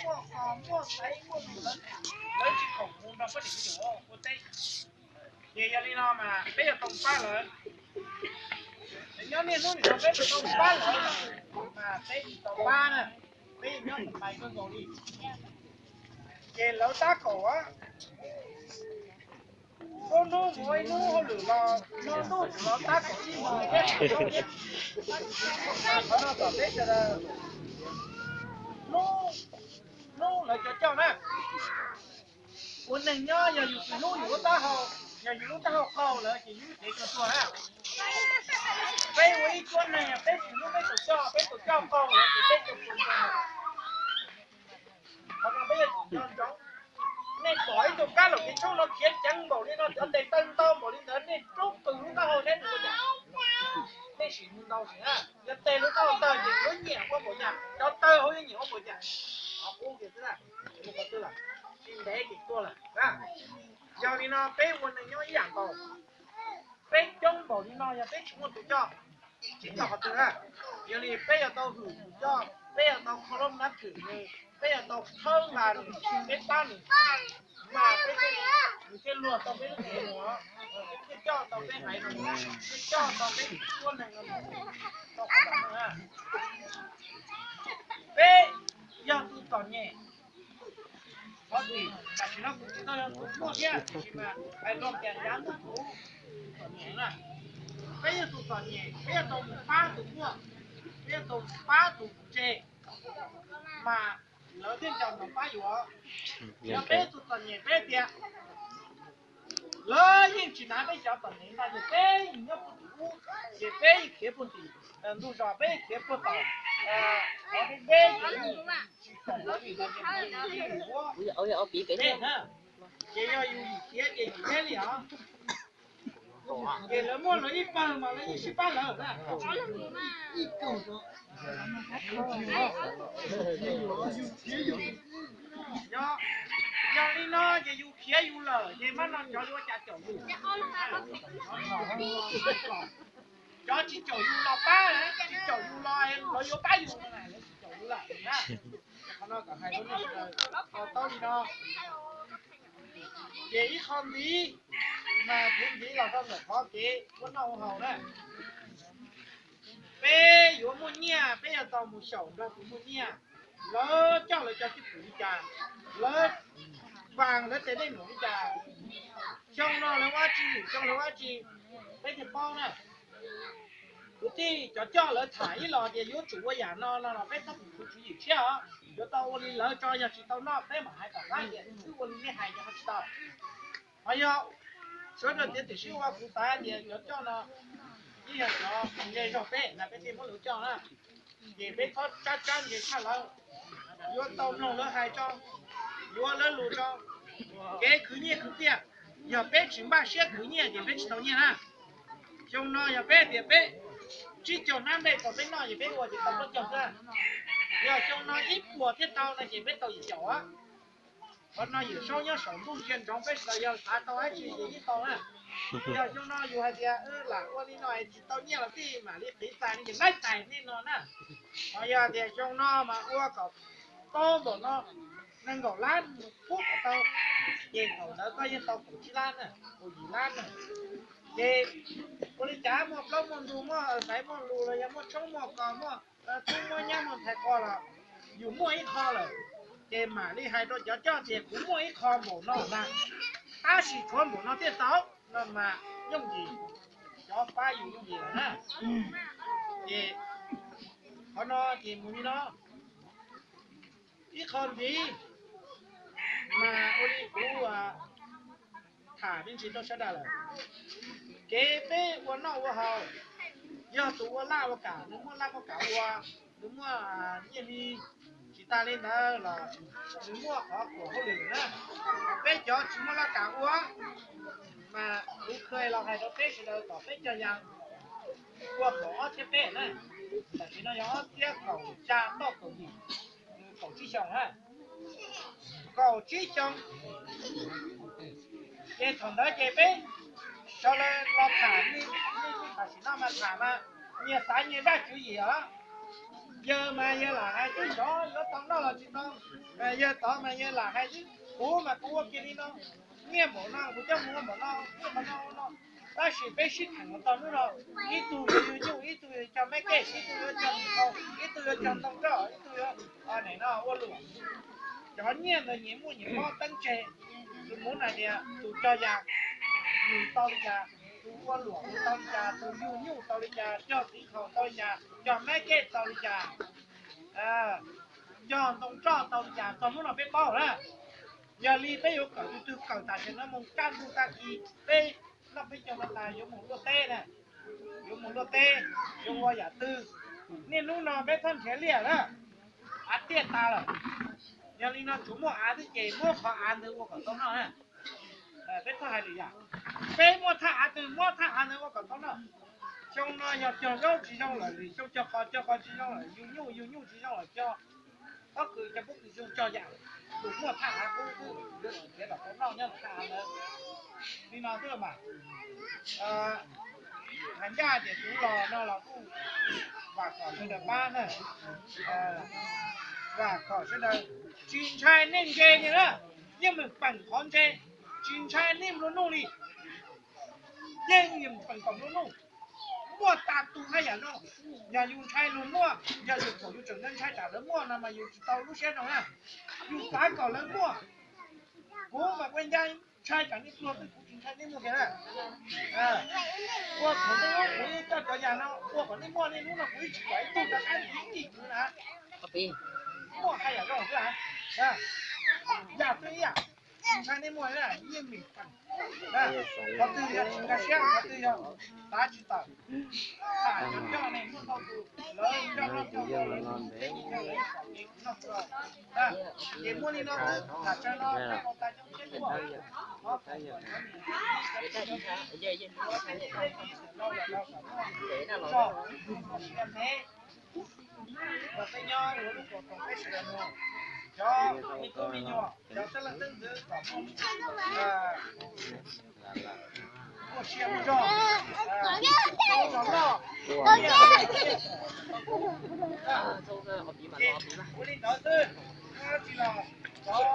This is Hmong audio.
muaj qos muaj xaiv muaj lus lawv, lawv tsis khoom mus nrog poj niam me nyuam ua teb. Ces yog li no mas peb yuav tau pab lawv. Nyob niaj hnub nim no peb tsis tau pab lawv, mas peb tsis tau pab na, peb nyob mus pais kawg nkaus li. Ces lawv tab kaum, lub hnub mus ib hnub hauj lwm los, noj ntuj los tab kaum ib hmos thiab. Qhov no kom peb sawv daws hlub, hlub lawv cov coj na. Ua neeg nyob yog yus tsis hlub yus lub taub hau, yog yus lub taub hau qaug lawm ces yus ib tsev kawg tuag na. Peb ua ib tsuab neeg peb tsis hlub peb tus coj, peb tus coj qaug lawm ces peb tus tus ntoo. Qhov no peb yuav tsum nco ntsoov. Nej pom ib tug kab laum kev tshoob no khiav ceev npaum li no, cov tes taw ntau npaum li ntawd, nej rub pw lub taub hau saib nws ua cas. Nej sim mus ntaus sim na, yog tes lub taub hau tawg ces yuav nyiam ua npaum cas, cov taw hauv yuav nyiam ua npaum cas. Qhov qub kiag xwb na, mus qhov twg lawm, tsis ntev ces tuag lawm. Yog li no peb ua neeg nyob ib yam nkaus. Peb coob npaum li no yog peb tsis muaj tus coj, tsis txog qhov twg na. Yog li peb yuav tau hwm tus coj, peb yuav tau kho lub nab thwm nws, peb yuav tau thawb nqa nws, peb pab nws, mas peb thiaj, nws thiaj luag tau peb lub cev mus, thiaj coj tau peb haiv no, thiaj coj tau peb tsuab neeg no mus rau qhov ntawd na. Peb yog tus txom nyem, qhov tim tam sim no kuv tsis tau yog tus muaj thiab, tiam sis mas hais luag tias yav ntuj kuv tus txom nyem na. Peb yog tus txom nyem, peb yuav tau mus pab tus muaj, peb yuav tau pab tus tseg, mas lawv thiaj nco ntsoov pab yuav. Yog peb tus txom nyem peb tias lawv yeej tsis hnav peb cov txom nyem ntag, ces peb yeej nyob puag tim ub, ces peb yeej khiav puag tim ntug zos, peb yeej khiav puag tom qhov deb deb, ces yeej tsis koom lawv vim lawv tias lawv yim thiab, ces yog yus yim khiav ces yim thiab li os. Ces lawv muaj lawv ib pawg mas lawv yeej sib pab lawm na. Yog, yog li no ces yus khiav yus lawm ces mab no cov yuav ua cas caum yus? Cov tsis caum yus los pab, tsis caum yus los lawv yuav pab yus no, lawv tsis caum yus lawm na. Qhov no kom hais rau nej sawv daws tau li no. Ces ib qho ntxiv, mas kuv ntxiv los rau ntawm qhov kev ua noj ua haus na. Peb yuav muaj nyiaj, peb yuav tau mus xyaum nrog tus muaj nyiaj. Lawv coj lawv cov cwj pwm li cas, lawv vas lawv tes dej num li cas, xyoo no lawv ua dab tsi, xyoo lawv ua dab tsi, peb thiaj paub na. Kwv tij, cov coj lawv tham ib los tias yuav tsum ua yam no no los peb txhob mus khwv tswv yim tshiab os. Yuav tau ua li lawv tso, yog tsis tau noj peb mam hais tom qab tias wb ua li nej hais ces ho tsis tau. Ho yog sawv daws tias tiam sis ua kuv xav tias cov coj no yeej yog cov nce zog peb na, peb thiaj muab lawv coj na. Ces peb txhob tsab tsab nce tshaj lawv, yuav tau mloog lawv hais tso, yuav lawv lus tso. Kev khwv nyiaj khwv txiaj, yog peb tsis npaj siab khwv nyiaj ces peb tsis tau nyiaj na. Xyoo no yog peb tias peb tsib caug hnab nplej kom peb noj ces peb ua ces tau plaub caug xwb. Yog xyoo no ib puas thiaj tau no ces peb tau yim caum. Qhov no Yawm Saub nyob saum ntuj ntsia ntsoov peb sawv daws, yog xav tau dab tsi ces yeej tau na. Yog xyoo no yus hais tias lam ua li no es tsis tau nyiaj los tij mam li qiv txais no ces laib txais nej no na. Ho yog tias xyoo no mas ua kom tau npaum no, nees nkaum lab mus pub kom tau, ces thaum ntawd koj yeej tau kaum tsib lab na, kaum yim lab na. Ces ua li cas muaj plaub muaj ntug, muaj xaiv muaj lus los yog muaj tshoob muaj kos, muaj tub muaj nyab muaj ntxhais ko los yus muaj ib qho lawm, ces mam li hais rau cov coj tias kuv muaj ib qho npaum no ntag, tab sis tshuav npaum no thiaj tau no mas yooj yim, cov pab yus yooj yim lawm na. Ces qhov no ces mus li no. Ib qho ntxiv mas ua li kuv tham me ntsis rau sawv daws lawm, kev peb ua noj ua haus, yog tus ua laj ua kam nws muaj laj muaj kam ua, nws muaj nyiaj hli, tsis tas li ntawd los nws muaj qhov kuam hauj lwm na. Peb cov tsis muaj laj kam ua, mas kuv khw los hais rau peb sawv daws kom peb cog yas ua kaum ob thiab peb na. Tam sim no yog ob txhiab kaum xya toj kaum yim, kaum tsib xyoo na, kaum tsib xyoo. Ces thaum ntawd ces peb sawv daws los tham, nej tam sim no mas tham mas nyias xav nyias zaj tswv yim os. Yawg mas yawg lam hais twb xyov yuav tau noj los tsis tau, yawg tod mas yawg lam hais twb, kuv mas kuv ua kiag li no, nyiaj npaum no kuv coj mus ua npaum no, nyiaj npaum no ua no. Tab sis peb sib theem mus txog hnub no, ib tug yuav yug nyuj, ib tug yuav cog mab kej, ib tug yuav cog ntoo, ib tug yuav cog ntoo roj, ib tug yuav nim no ua luam. Cov nyiaj ntawd nyias muaj nyias mob teeb tseg. Tus muab hais tias tus cog yas nws tau li cas, tus ua luam nws tau li cas, tus yug nyuj tau li cas, cog txiv khaus tau li cas, cog mab kej tau li cas, cog ntoo roj tau li cas, txog hnub no peb paub na. Yog li peb yuav kawm tus twg kawm tam sim no mus kaj ntug tag kis peb noj peb cog no tas yuav mus luaj teb na, yuav mus luaj teb, yuav ua yam twg. Niaj hnub no peb txhob nrhiav liaj na, av tiaj tas lawm. Yog li no tsuas muaj av xwb ces muab qhov av ntawd ua kom tau noj na. Peb txhob hais lwm yam, peb muaj thaj av twg muab thaj av ntawd ua kom tau noj. Xyoo no yog cog zaub tsis zoo lawm, xyoo cog qos cog qos tsis zoo lawm, yug nyuj yug nyuj tsis zoo lawm, cog pob kws cog pob kws zoo, cog yam tus muaj thaj av kub xwb yuav tsis khiav los tau noj nyob thaj av ntawd. Li no xwb los mas, hais ncaj tias kuv los no los kuj vam kom sawv daws pab na, vam kom sawv daws tsis ntshai nej ntse li na, yeej meem peem qhov ntse, tsis ntshai nej nplua nuj li. Yeej meem peem kom nplua nuj, muaj tas tus haj yam no. Yog yus ntshai luag muaj, yog yus thaum yus tseem ntshai tsam lawv muaj no mas yus tsis tau lub siab zoo na. Yus xav kom lawv muaj. Kuv mas ua ncaj ntshai tsam nej pluag xwb, kuv tsis ntshai nej muaj kiag na. Ua thaum ntej kuv coj cov yas no ua kom nej muaj, niaj hnub no kuv ib tsis kom ib tug rov qab ntxiv ib tug na. Muaj haj yam zoo xwb, yam twg ib yam, tsis ntshai nej muaj na, yeej meem peem. Qhov twg yog tsis nkag siab, qhov twg yog tav tsis tawm, tham cov coj ne muaj ntau tus lawv coj noj coj ua lawv tsis muaj teb, lawv tsis pom kev kuv noj kuv haus. Ces muaj li no xwb, tham tsawg no peb ua tas coob siab tuaj. Los peb nyob ua lub koom txoos peb sawv daws mus, cov me tub me nyuam, cov xeeb leej xeeb ntxwv kom muaj sia muaj zog, muaj zog loj. Ces ua li ntawd xwb, tsis los cov